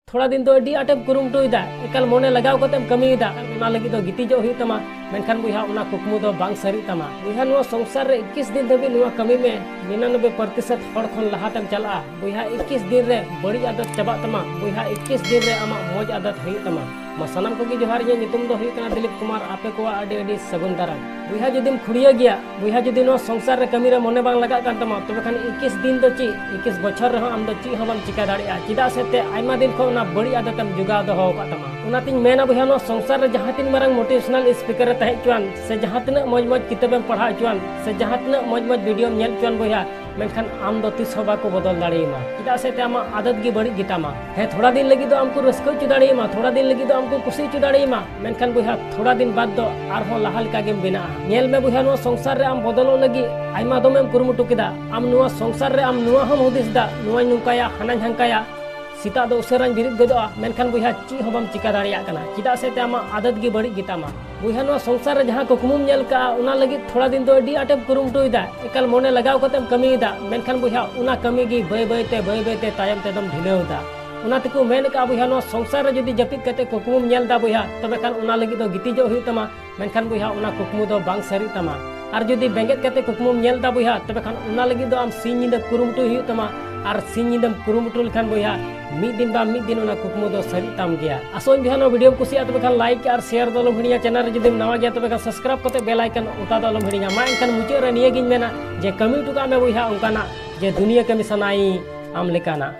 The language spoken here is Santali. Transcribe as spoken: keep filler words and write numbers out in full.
ᱛᱷᱚᱲᱟ ᱫᱤᱱ ᱫᱚ ᱟᱹᱰᱤ ᱟᱸᱴᱮᱢ ᱠᱩᱨᱩᱢᱩᱴᱩᱭᱮᱫᱟ, ᱮᱠᱟᱞ ᱢᱚᱱᱮ ᱞᱟᱜᱟᱣ ᱠᱟᱛᱮᱢ ᱠᱟᱹᱢᱤᱭᱮᱫᱟ, ᱚᱱᱟ ᱞᱟᱹᱜᱤᱫ ᱫᱚ ᱜᱤᱛᱤᱡᱚᱜ ᱦᱩᱭᱩᱜ ᱛᱟᱢᱟ, ᱢᱮᱱᱠᱷᱟᱱ ᱵᱚᱭᱦᱟ, ᱚᱱᱟ ᱠᱩᱠᱢᱩ ᱫᱚ ᱵᱟᱝ ᱥᱟᱹᱨᱤᱜ ᱛᱟᱢᱟ᱾ ᱵᱚᱭᱦᱟ, ᱱᱚᱣᱟ ᱥᱚᱝᱥᱟᱨ ᱨᱮ ᱤᱠᱤᱥ ᱫᱤᱱ ᱫᱷᱟᱹᱵᱤᱡ ᱱᱚᱣᱟ ᱠᱟᱹᱢᱤ ᱢᱮ, ᱱᱤᱨᱟᱱᱚᱵᱵᱳᱭ ᱯᱨᱚᱛᱤᱥᱚᱛ ᱦᱚᱲ ᱠᱷᱚᱱ ᱞᱟᱦᱟᱛᱮᱢ ᱪᱟᱞᱟᱜᱼᱟ᱾ ᱵᱚᱭᱦᱟ, ᱤᱠᱤᱥ ᱫᱤᱱ ᱨᱮ ᱵᱟᱹᱲᱤᱡ ᱟᱫᱚᱛ ᱪᱟᱵᱟᱜ ᱛᱟᱢᱟ᱾ ᱵᱚᱭᱦᱟ, ᱤᱠᱤᱥ ᱫᱤᱱ ᱨᱮ ᱟᱢᱟᱜ ᱢᱚᱡᱽ ᱟᱫᱚᱛ ᱦᱩᱭᱩᱜ ᱛᱟᱢᱟ᱾ ᱢᱟ ᱥᱟᱱᱟᱢ ᱠᱚᱜᱮ ᱡᱚᱦᱟᱨ, ᱤᱧᱟᱹᱜ ᱧᱩᱛᱩᱢ ᱫᱚ ᱦᱩᱭᱩᱜ ᱠᱟᱱᱟ ᱫᱤᱞᱤᱯ ᱠᱩᱢᱟᱨ᱾ ᱟᱯᱮ ᱠᱚᱣᱟᱜ ᱟᱹᱰᱤ ᱟᱹᱰᱤ ᱥᱟᱹᱜᱩᱱ ᱫᱟᱨᱟᱢ᱾ ᱵᱚᱭᱦᱟ, ᱡᱩᱫᱤᱢ ᱠᱷᱩᱲᱭᱟᱹ ᱜᱮᱭᱟ, ᱵᱚᱭᱦᱟ, ᱡᱩᱫᱤ ᱱᱚᱣᱟ ᱥᱚᱝᱥᱟᱨ ᱨᱮ ᱠᱟᱹᱢᱤ ᱨᱮ ᱢᱚᱱᱮ ᱵᱟᱝ ᱞᱟᱜᱟᱜ ᱠᱟᱱ ᱛᱟᱢᱟ, ᱛᱚᱵᱮ ᱠᱷᱟᱱ ᱤᱠᱤᱥ ᱫᱤᱱ ᱫᱚ ᱪᱮᱫ, ᱤᱠᱤᱥ ᱵᱚᱪᱷᱚᱨ ᱨᱮᱦᱚᱸ ᱟᱢ ᱫᱚ ᱪᱮᱫ ᱦᱚᱸ ᱵᱟᱢ ᱪᱤᱠᱟ ᱫᱟᱲᱮᱭᱟᱜᱼᱟ᱾ ᱪᱮᱫᱟᱜ ᱥᱮ ᱛᱮ ᱟᱭᱢᱟ ᱫᱤᱱ ᱠᱷᱚᱱ ᱚᱱᱟ ᱵᱟᱹᱲᱤᱡ ᱟᱫᱚᱛ ᱮᱢ ᱡᱚᱜᱟᱣ ᱫᱚᱦᱚ ᱟᱠᱟᱫ ᱛᱟᱢᱟ᱾ ᱚᱱᱟᱛᱤᱧ ᱢᱮᱱᱟ ᱵᱚᱭᱦᱟ, ᱱᱚᱣᱟ ᱥᱚᱝᱥᱟᱨ ᱨᱮ ᱡᱟᱦᱟᱸ ᱛᱤᱱ ᱢᱟᱨᱟᱝ motivational speaker ᱮ ᱛᱟᱦᱮᱸ ᱦᱚᱪᱚᱣᱟᱱ, ᱥᱮ ᱡᱟᱦᱟᱸ ᱛᱤᱱᱟᱹᱜ ᱢᱚᱡᱽ ᱢᱚᱡᱽ ᱠᱤᱛᱟᱹᱵ ᱮᱢ ᱯᱟᱲᱦᱟᱣ ᱦᱚᱪᱚᱣᱟᱱ, ᱥᱮ ᱡᱟᱦᱟᱸ ᱛᱤᱱᱟᱹᱜ ᱢᱚᱡᱽ ᱢᱚᱡᱽ video ᱮᱢ ᱧᱮᱞ ᱦᱚᱪᱚᱣᱟᱱ ᱵᱚᱭᱦᱟ, ᱢᱮᱱᱠᱷᱟᱱ ᱟᱢ ᱫᱚ ᱛᱤᱥ ᱦᱚᱸ ᱵᱟᱠᱚ ᱵᱚᱫᱚᱞ ᱫᱟᱲᱮᱭᱟᱢᱟ᱾ ᱪᱮᱫᱟᱜ ᱥᱮ ᱛᱮ ᱟᱢᱟᱜ ᱟᱫᱚᱛ ᱜᱮ ᱵᱟᱹᱲᱤᱡ ᱜᱮᱛᱟᱢᱟ᱾ ᱦᱮᱸ, ᱛᱷᱚᱲᱟ ᱫᱤᱱ ᱞᱟᱹᱜᱤᱫ ᱫᱚ ᱟᱢ ᱠᱚ ᱨᱟᱹᱥᱠᱟᱹ ᱦᱚᱪᱚ ᱫᱟᱲᱮᱭᱟᱢᱟ, ᱛᱷᱚᱲᱟ ᱫᱤᱱ ᱞᱟᱹᱜᱤᱫ ᱫᱚ ᱟᱢ ᱠᱚ ᱠᱩᱥᱤ ᱦᱚᱪᱚ ᱫᱟᱲᱮᱭᱟᱢᱟ, ᱢᱮᱱᱠᱷᱟᱱ ᱵᱚᱭᱦᱟ, ᱛᱷᱚᱲᱟ ᱫᱤᱱ ᱵᱟᱫ ᱫᱚ ᱟᱨᱦᱚᱸ ᱞᱟᱦᱟ ᱞᱮᱠᱟ ᱜᱮᱢ ᱵᱮᱱᱟᱜᱼᱟ᱾ ᱧᱮᱞ ᱢᱮ ᱵᱚᱭᱦᱟ, ᱱᱚᱣᱟ ᱥᱚᱝᱥᱟᱨ ᱨᱮ ᱟᱢ ᱵᱚᱫᱚᱞᱚᱜ ᱞᱟᱹᱜᱤᱫ ᱟᱭᱢᱟ ᱫᱚᱢᱮᱢ ᱠᱩᱨᱩᱢᱩᱴᱩ ᱠᱮᱫᱟ᱾ ᱟᱢ ᱱᱚᱣᱟ ᱥᱚᱝᱥᱟᱨ ᱨᱮ ᱟᱢ ᱱᱚᱣᱟ ᱦᱚᱸᱢ ᱦᱩᱫᱤᱥ ᱮᱫᱟ, ᱱᱚᱣᱟᱧ ᱱᱚᱝᱠᱟᱭᱟ, ᱦᱟᱱᱟᱧ ᱦᱟᱝᱠᱟᱭᱟ, ᱥᱮᱛᱟᱜ ᱫᱚ ᱩᱥᱟᱹᱨᱟᱧ ᱵᱮᱨᱮᱫ ᱜᱚᱫᱚᱜᱼᱟ, ᱢᱮᱱᱠᱷᱟᱱ ᱵᱚᱭᱦᱟ, ᱪᱮᱫ ᱦᱚᱸ ᱵᱟᱢ ᱪᱤᱠᱟ ᱫᱟᱲᱮᱭᱟᱜ ᱠᱟᱱᱟ᱾ ᱪᱮᱫᱟᱜ ᱥᱮ ᱛᱮ ᱟᱢᱟᱜ ᱟᱫᱚᱛ ᱜᱮ ᱵᱟᱹᱲᱤᱡ ᱜᱮᱛᱟᱢᱟ᱾ ᱵᱚᱭᱦᱟ, ᱱᱚᱣᱟ ᱥᱚᱝᱥᱟᱨ ᱨᱮ ᱡᱟᱦᱟᱸ ᱠᱩᱠᱢᱩᱢ ᱧᱮᱞ ᱠᱟᱜᱼᱟ, ᱚᱱᱟ ᱞᱟᱹᱜᱤᱫ ᱛᱷᱚᱲᱟ ᱫᱤᱱ ᱫᱚ ᱟᱹᱰᱤ ᱟᱸᱴᱮᱢ ᱠᱩᱨᱩᱢᱩᱴᱩᱭᱮᱫᱟ, ᱮᱠᱟᱞ ᱢᱚᱱᱮ ᱞᱟᱜᱟᱣ ᱠᱟᱛᱮᱢ ᱠᱟᱹᱢᱤᱭᱮᱫᱟ, ᱢᱮᱱᱠᱷᱟᱱ ᱵᱚᱭᱦᱟ, ᱚᱱᱟ ᱠᱟᱹᱢᱤ ᱜᱮ ᱵᱟᱹᱭ ᱵᱟᱹᱭ ᱛᱮ, ᱵᱟᱹᱭ ᱵᱟᱹᱭ ᱛᱮ ᱛᱟᱭᱚᱢ ᱛᱮᱫᱚᱢ ᱰᱷᱤᱞᱟᱹᱣ ᱮᱫᱟ᱾ ᱚᱱᱟ ᱛᱮᱠᱚ ᱢᱮᱱ ᱠᱟᱜᱼᱟ ᱵᱚᱭᱦᱟ, ᱱᱚᱣᱟ ᱥᱚᱝᱥᱟᱨ ᱨᱮ ᱡᱩᱫᱤ ᱡᱟᱹᱯᱤᱫ ᱠᱟᱛᱮ ᱠᱩᱠᱢᱩᱢ ᱧᱮᱞ ᱮᱫᱟ ᱵᱚᱭᱦᱟ, ᱛᱚᱵᱮ ᱠᱷᱟᱱ ᱚᱱᱟ ᱞᱟᱹᱜᱤᱫ ᱫᱚ ᱜᱤᱛᱤᱡᱚᱜ ᱦᱩᱭᱩᱜ ᱛᱟᱢᱟ, ᱢᱮᱱᱠᱷᱟᱱ ᱵᱚᱭᱦᱟ, ᱚᱱᱟ ᱠᱩᱠᱢᱩ ᱫᱚ ᱵᱟᱝ ᱥᱟᱹᱨᱤᱜ ᱛᱟᱢᱟ᱾ ᱟᱨ ᱡᱩᱫᱤ ᱵᱮᱸᱜᱮᱫ ᱠᱟᱛᱮ ᱠᱩᱠᱢᱩᱢ ᱧᱮᱞ ᱮᱫᱟ ᱵᱚᱭᱦᱟ, ᱛᱚᱵᱮ ᱠᱷᱟᱱ ᱚᱱᱟ ᱞᱟᱹᱜᱤᱫ ᱫᱚ ᱟᱢ ᱥᱤᱧ ᱧᱤᱫᱟᱹ ᱠᱩᱨᱩᱢᱩᱴᱩᱭ ᱦᱩᱭᱩᱜ ᱛᱟᱢᱟ᱾ ᱟᱨ ᱥᱤᱧ ᱧᱤᱫᱟᱹᱢ ᱠᱩᱨᱩᱢᱩᱴᱩ ᱞᱮᱠᱷᱟᱱ ᱵᱚᱭᱦᱟ, ᱢᱤᱫ ᱫᱤᱱ ᱵᱟᱝ ᱢᱤᱫ ᱫᱤᱱ ᱚᱱᱟ ᱠᱩᱠᱢᱩ ᱫᱚ ᱥᱟᱹᱨᱤᱜ ᱛᱟᱢ ᱜᱮᱭᱟ᱾ ᱟᱥᱚᱜ ᱟᱹᱧ ᱵᱚᱭᱦᱟ, ᱱᱚᱣᱟ video ᱮᱢ ᱠᱩᱥᱤᱭᱟᱜᱼᱟ, ᱛᱚᱵᱮ ᱠᱷᱟᱱ like ᱟᱨ share ᱫᱚ ᱟᱞᱚᱢ ᱦᱤᱲᱤᱧᱟ᱾ Channel ᱨᱮ ᱡᱩᱫᱤᱢ ᱱᱟᱣᱟ ᱜᱮᱭᱟ, ᱛᱚᱵᱮ ᱠᱷᱟᱱ subscribe ᱠᱟᱛᱮ bell icon ᱚᱛᱟ ᱫᱚ ᱟᱞᱚᱢ ᱦᱤᱲᱤᱧᱟ᱾ ᱢᱟ ᱮᱱᱠᱷᱟᱱ ᱢᱩᱪᱟᱹᱫ ᱨᱮ ᱱᱤᱭᱟᱹ ᱜᱤᱧ ᱢᱮᱱᱟ ᱡᱮ ᱠᱟᱹᱢᱤ ᱦᱚᱴᱚ ᱠᱟᱜ ᱢᱮ ᱵᱚᱭᱦᱟ ᱚᱱᱠᱟᱱᱟᱜ, ᱡᱮ ᱫᱩᱱᱤᱭᱟᱹ ᱠᱟᱹᱢᱤ ᱥᱟᱱᱟᱭ ᱟᱢ ᱞᱮᱠᱟᱱᱟᱜ᱾